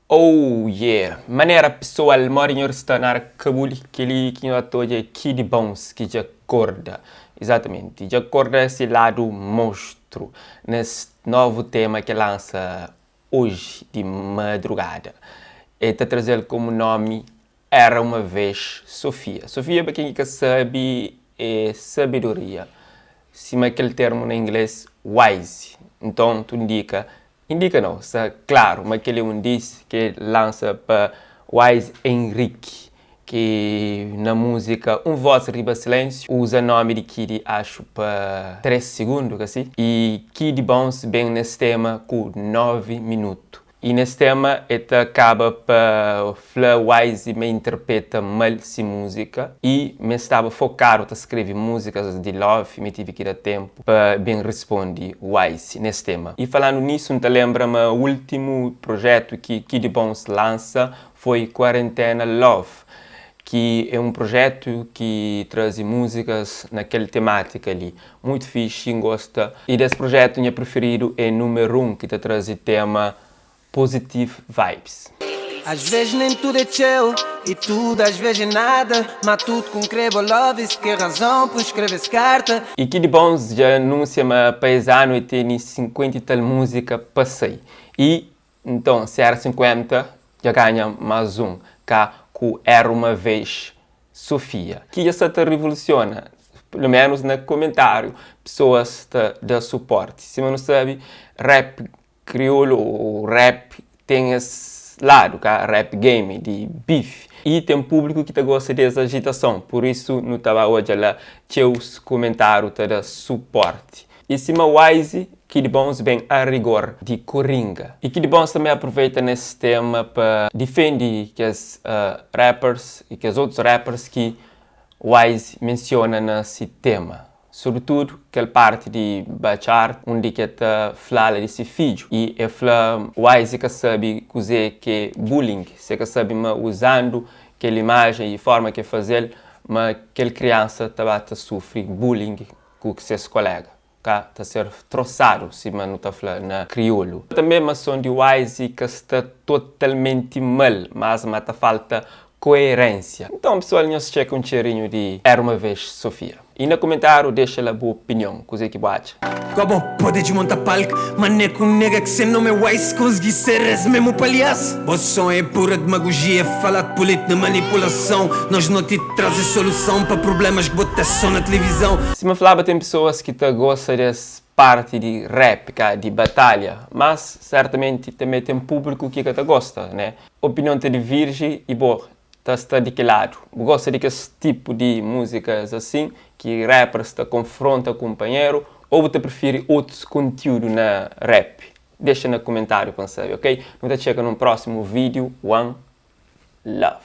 Oh yeah! Manera pesoal modi nho sta na Kabuli keli ki nho ta odja é Kidy Bones ki dja korda Exatamenti dja korda si ladu monstru nes novu tema ke lansa oji di madrugada. El ta traze-l komu nomi Era uma vez Sofia. Sofia, pa ken ki ka sabe, é sabedoria, sima kel termu na inglês wise. Nton, tu indika, indika nau, sta klaru ma kel-li é un diss ki el lansa pa Wise Henrique, ki na múzika Un Voz Riba Silénsiu uza nomi di Kidy axu pa 3 sigundu, ka si? I Kidy Bones ben nes tema ku 9 minutu. I nes tema e ta kaba pa fla Wise ma interpeta mal si múzika i ma e staba fokadu ta skrebe múzikas di love ma e tive ki da tempu pa ben risponde Wise nes tema. I falandu nisu N ta lenbra ma ultimu projetu ki Kidy Bones lansa foi Quarentena Love ki é un projetu ki traze múzikas na kel temátika li. Mutu fixi, N gosta. I des projetu nha preferidu é númeru 1 ki ta traze tema Positive Vibes. Às vezes nem tudo é txeu e tudo às vezes é nada Ma tudo ku N kre bo love es ke razão pa N skrebe es karta. I Kidy Bones dja anúnsia ma pa es anu e tene 50 i tal múzika pa sai i Nton, si éra 50, dja ganha más un, ka ku Era Uma Vez Sofia, ki dja sta ta rivolusiona, pelu ménus na komentáriu, pesoas ta da suporti. Sima nu sabe, rap kriolu ô rap ten es ladu, ka rap game di beef, i ten públiku ki ta gosta di es ajitason, pur isu nu ta ba odja la txeus komentáriu ta da suporti. I sima Wise, Kidy Bones ben a rigor di Coringa. I Kidy Bones tanbe aproveita nes tema pa difendi kes rappers i kes otus rappers ki Wise mensiona na si tema. Sobretudu kel parti di Batchart undi ki el ta flala di si fidju i el fla Wise ka sabi kuze ke bullying, se ka sabi ma uzandu kel imajen i forma ki el fazel ma kel kriansa ta ba ta sufri bullying ku ses kolega ka ta ser trosadu sima nu ta fla na kriolu. Tanbe ma son di Wise ka sta totalmenti mal, mas ma ta falta koerensia. Nton pesoal nhos txeka un txerinhu di Era Uma Vez Sofia. I na komentariu dexa la bu opinion, kuze ki bu atxa. Ka bo pode djmonta palk Ma ne ku nega ki se nome Wise Konsgui ser es memu palhas Bo son é pura demagogia Fala d'pulit na manipulason Nos no ti Traze soluson pa problemas ki bo ta so na televizon. Sima flaba ten pessoas ki ta gosta des parti di rap ka di batalha mas sertamenti tanbe ten publiku ki ka ta gosta ne opinion ta divirji i bo ta sta di ki ladu bu gosta di kes tipu di musikas asin ki rappers ta konfronta kunpanheru ou bu ta prifiri otus kontiudu na rap dexa na kumentariu pa N sabe ok nu ta txeka nun prosimu video one love.